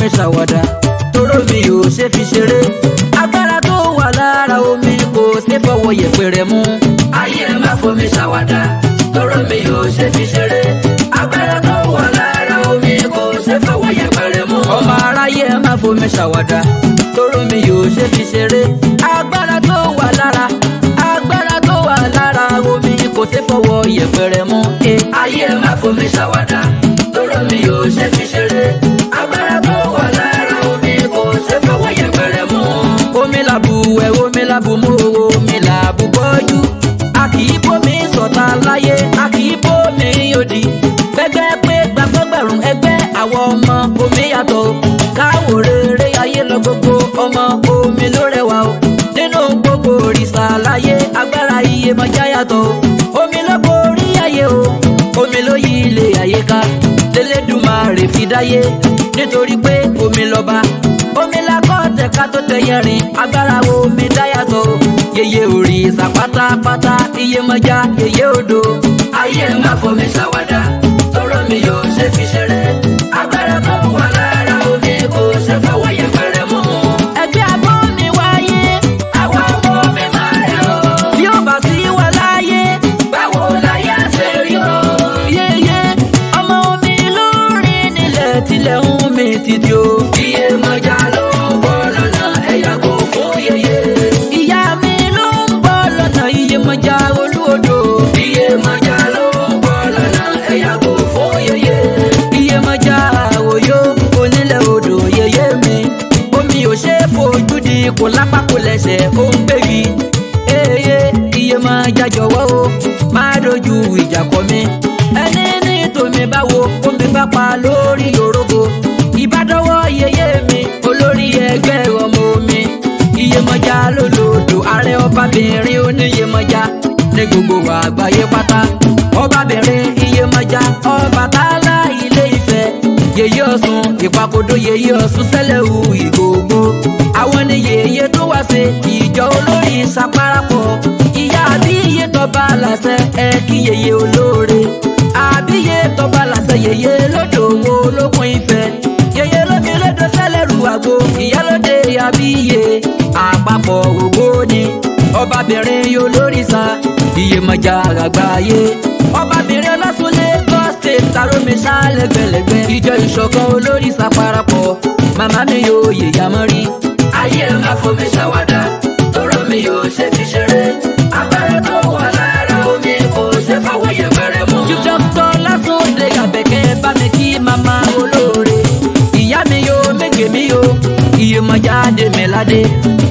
fomi ṣàwàdà, tóró mi ò ṣe fi ṣeré. Agbára tó wà lára omi kò ṣe fọwọ́ yẹpẹrẹ mú. Ayé ẹ má fomi ṣàwàdà, tóró mi ò ṣe fi ṣeré. Agbára tó wà lára omi kò ṣe fọwọ́ yẹpẹrẹ mú. Ọmọ aráyé ẹ má fomi ṣàwàdà, tóró mi ò ṣe fi ṣeré. Agbára tó wà lára, agbára tó wà lára omi kò ṣe fọwọ́ yẹpẹrẹ mú. Ayé ẹ má fomi ṣàwàdà, tóró mi ò ṣe fi ṣeré. Agbára tó wà lára omi kò ṣe fọwọ́ yẹpẹrẹ mú. Omi làbù ẹ̀, omi làbù mú, omi làbù bọ́jú. A kì í bómi sọ̀tà láyé, a kì í bómi yòdì. Gbẹgbẹ́ pé gbàgbọ́gbẹ̀rún ẹgbẹ́ àwọn ọmọ omi yàtọ̀. Káwò rere ayé lọ, gbogbo ọmọ omi ló rẹwà o. Nínú gbogbo òrìṣà láyé, agbára Iyemọja yàtọ̀ o. Omi ló borí ayé o, omi ló yí ilé ayé ká. Tẹlẹdùmarè fi dáyé nítorí pé omi lọ́ba. Omi la kọ́ tẹ̀ka tó tẹ̀yẹ rìn, agbára omi dá yàtọ̀ o. Yeye òrìṣà pátápátá, Iyemọja yeye odò. Ayé ẹ má fomi ṣàwàdà, tóró mi ò ṣe fi ṣeré. Agbára tó wà lára omi kò ṣe fọwọ́ yẹpẹrẹ mú. Ẹgbẹ́ abọ́ mi wáyé, Àwa ọmọ mi máa rẹ̀ o. bí ó bá sí wa láyé. Báwo láyé á ṣe rí o? Yeye ọmọ omi ló rìn nílẹ̀ tilẹ̀ ń mi títí o. Iyemọja ló ń bọ̀ lọ́nà, ẹ yàgò fún yeye. Ìyá mi ló ń bọ̀ lọ́nà, Iyemọja olúodò. Iyemọja ló ń bọ̀ lọ́nà, ẹ yàgò fún yeye. Iyemọja òyò onílẹ̀ odò yeye mi. Omi ò ṣe é fojú di, kò lápá kò lẹ́sẹ̀, ó ń gbégi. Eye Iyemọja jọ̀wọ́ o, má dojú ìjà kọ mi. Ẹni ní tòmí báwo, omi bá pa lórí orógo. Ìbádọ́wọ́ yeye mi, olórí ẹgbẹ́ ọmọ omi. Iyemọja lólodò, ààrẹ ọbabìnrin oníyemọja ní gbogbo àgbáyé pátá. Ọbabìnrin Iyemọja, Ọbàtálá Ilé Ifẹ̀, yèyé Ọ̀ṣun ìpàkòdó, yèyé Ọ̀ṣun sẹ́lẹ̀wù ìgbògbò. Àwọn ni yèyé tó wá ṣe ìjọ olórí ìsapárapọ̀. Ìyá àbíyé tọba làṣẹ, ẹ kí yèyé olóore. Àbíyé tọba làṣẹ, yèyé lódò wo olókun Ifẹ̀. Yèyé lómi lódò sẹ́lẹ̀rù àgbo, ìyálóde àbíyé àpapọ̀ ògbó ni. Ọbabìnrin olórìṣà Iyemọja àgbáyé. Ọbabìnrin ọlọ́sùn Lagos State, tarómi sálẹ̀gbẹ̀lẹ̀gbẹ̀. Ìjọ ìṣọ̀kan olórìṣà parapọ̀, màmá mi yóò yèyà mọ́ rí. Ayé ẹ má fomi ṣàwàdà, tóró mi ò ṣe fi ṣeré. Agbára tó wà lára omi kò ṣe fọwọ́ yẹpẹrẹ mú. Chief Doctor Lásùndé Àbẹ̀kẹ́, bá mi kí màmá olóore. Ìyá mi yóò méje mi yóò, Iyemọja Dèmíládé.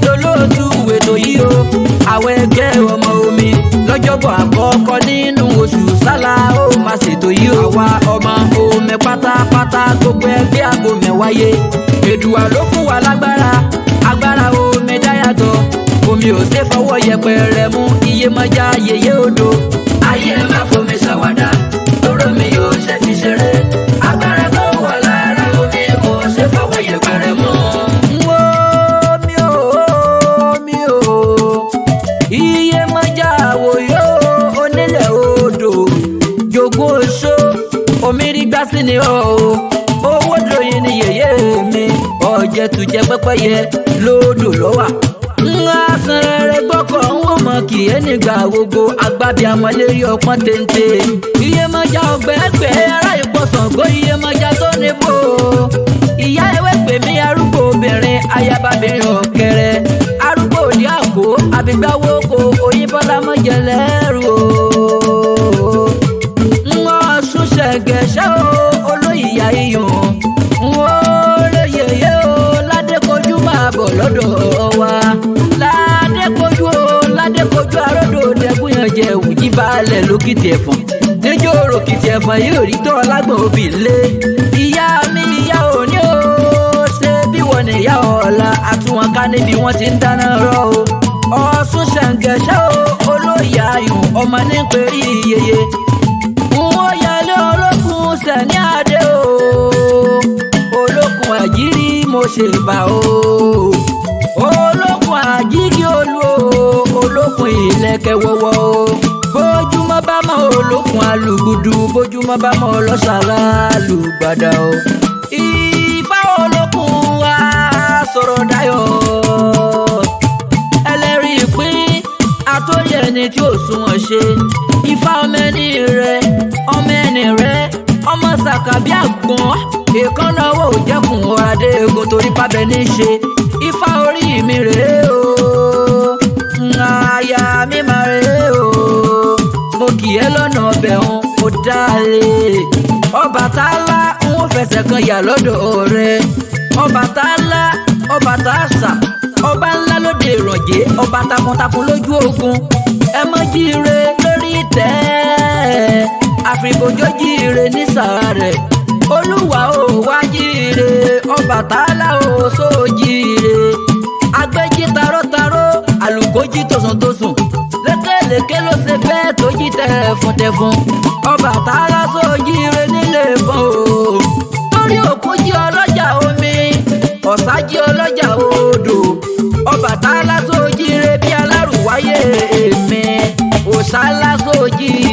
Lolóòtú ètò yìí o, àwọn ẹgbẹ́ ọmọ omi. Lọ́jọ́bọ̀ àkọ́kọ́ nínú oṣù sálá ó máa ṣètò yìí o. Àwa ọmọ omi pátápátá, gbogbo ẹgbẹ́ àbòmẹ̀ wáyé. Èdùà ló fún wa lágbára, agbára omi dáyàtọ̀. Omi ò ṣe fọwọ́ yẹpẹrẹ mú, Iyemọja yèyé odò. Ayé ẹ má fomi ṣàwàdà, tóró mi ò ṣe fi ṣeré. Agbára tó wà lára omi kò ṣe fọwọ́ yẹpẹrẹ mú. Omi o, omi o, Iyemọja àwòyó onílẹ̀ odò, jogún oṣó, omi rí gbá sí ni o, owó dòyìn ni yèyé mi, ọ̀jẹ̀ tùjẹ́ pẹ́pẹ́yẹ lódò lọ́wà. Ńlá sanrẹrẹ gbọ́kọ̀ ń wò mọ̀ kì í nígbà gbogbo agbábí amọ̀lérí ọpọ́n téńté. Iyemọja ọ̀gbẹ́gbẹ́ ará ìpọ̀sán gó Iyemọja tó níbò. Ìyá ewé pè mí arúgbó obìnrin, ayababìnrin ọ̀kẹ́rẹ́. Arúgbó òdì àgó, àbígbáwó ko, òyìnbọ́lá mọ̀jẹ̀lẹ́rù o. Ń Ọ̀ṣun ṣẹ̀gẹ̀ṣẹ́ o, olóyìyá iyùn. Ń ó lóyèyé o, ládékojú máa bọ̀ lọ́dọ̀ wa. Ládékojú o, ládékojú aródò dẹ́kun jẹ òjì balẹ̀ lókìtì ẹ̀fọ̀n. Níjó òròkìtì ẹ̀fọ̀n yóò rí tọ́ lágbọ̀n obì lé. Ìyá mi ìyá òní o, ṣé bí wọ́n ní ìyá ọ̀la àtúwọ̀n ká níbi wọ́n ti ń dáná rọ́ o. Ọ̀ṣun ṣẹ̀ǹgẹ̀ṣẹ́ o, olóyè ayùn ọmọ ní pẹ̀rí yeye. N ó yálé olókun sẹ̀ní adé o, olókun àjírí mo ṣe bá o. Olókun àjírí olú o, olókun ìlẹ̀kẹ̀ wọ́wọ́ o. Bójúmọ́ bá mọ́ olókun alùgùdù, bójúmọ́ bá mọ́ ọlọ́ṣàlá lùgbàdà o. Ifá olókun Sọ̀rọ̀ dayọ̀, ẹlẹ́rìí ìpín àtòyẹ ẹni tí ò sunwọ̀n ṣe. Ifá ọmọ ẹni rẹ, ọmọ ẹni rẹ, ọmọ sàkàbí àgbọ̀n, èèkánná owó òjẹkùn ọ̀ràdé egun torí pábẹ́ ní í ṣe. Ifá orí mi rèé o, àyà mi mà rèé o, mo kì í lọ́nà ọbẹ̀ òun mo dálé. Ọbàtálá ń ó fẹsẹ̀ kan yà lọ́dọ̀ rẹ̀. Ọbàtálá, Ọbàtásà, ọba ńlá lóde ìrànjẹ́, ọba takuntakun lójú ogun. Ẹ mọ́ jíire lórí ìtẹ́, àfìbòjò jíire nísàárẹ̀. Olúwa ò wá jíire, Ọbàtálá ò só jíire. Agbẹ́jí tarótaró, àlùkò jí tòsùntòsùn, lékelèké ló ṣe bẹ́ẹ̀ tó jí tẹ̀fùntẹ̀fùn. Ọbàtálá só jíire nílé ìbọn o, torí òkú jí ọlọ́jà omi, ọ̀sá jí ọlọ́jà odò. Ọbàtálá só jíire bí alárùwáyé èmi, òṣàlá só jíire.